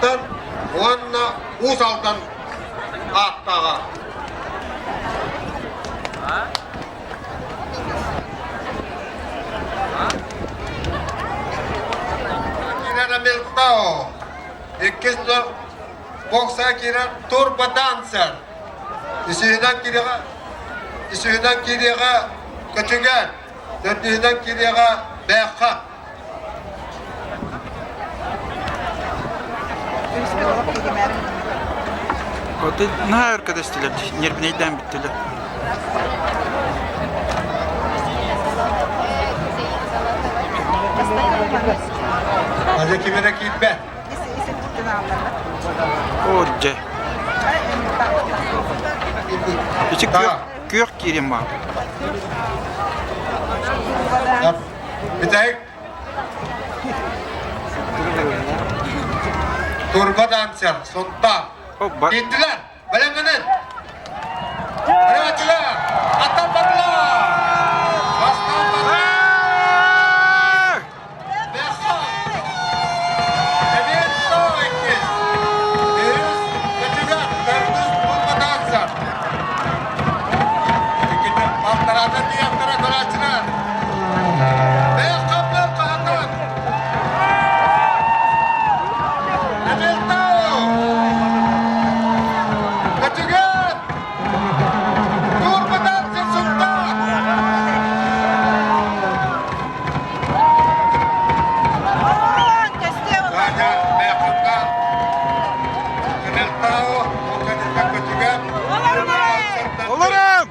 Сунтаартан уонна Уус Алдан ааттааҕа. Киирэр Амилтао, иккис бокса киирэр Турбо Данцер, үсүһүнэн киириэҕэ үсүһүнэн киириэҕэ Көчүгэн, төрдүһүнэн киириэҕэ Бээхха. Наһаа өр кэтэстилэр, ньиэрбинэйдээн бүттүлэр. Аза кимэрэ киирбэт. Оо, дьэ. Ити күөх, күөх киирин баар. Бүтэһик Турба Данцер, Сунтаар. Киирдилэр, бэлэмнэнин! Бэлэмнэнилэр! Аттан бардылар! Бастаан бардылар! Олорум!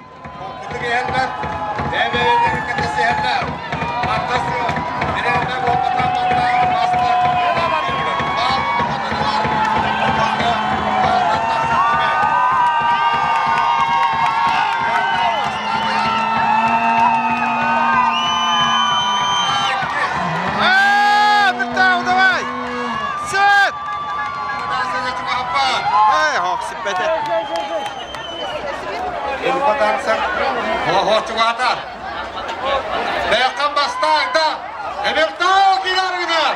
Миртау, давай! Сет! Эй, хок, сиппете. Бэйэххин бастаан да, Эмиртау киирэргинэр!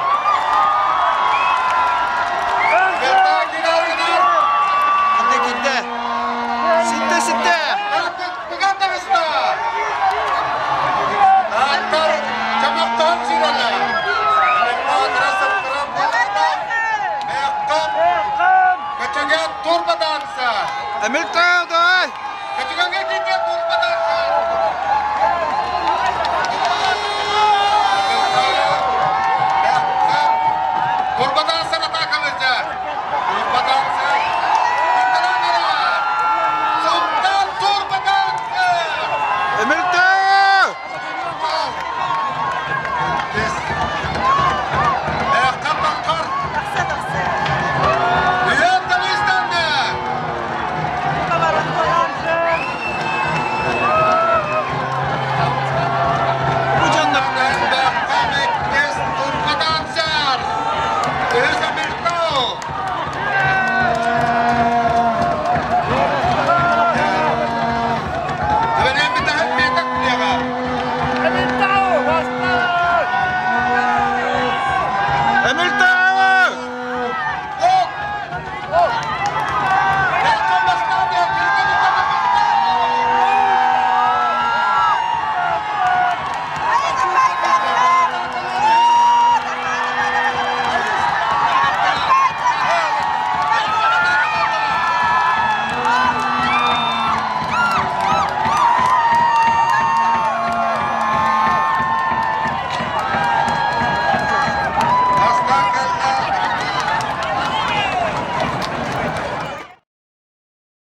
Эмиртау киирэргинэр! Кинде, кинде! Ситте, ситте! Быган таҕыста! Аттар чамактан сирэлэр! Эмиртау тырасыптыран Бэйэххин көтүгэн турбаданса! Эмиртау, давай! Көтүгэнгэ киирдэ турбаданса!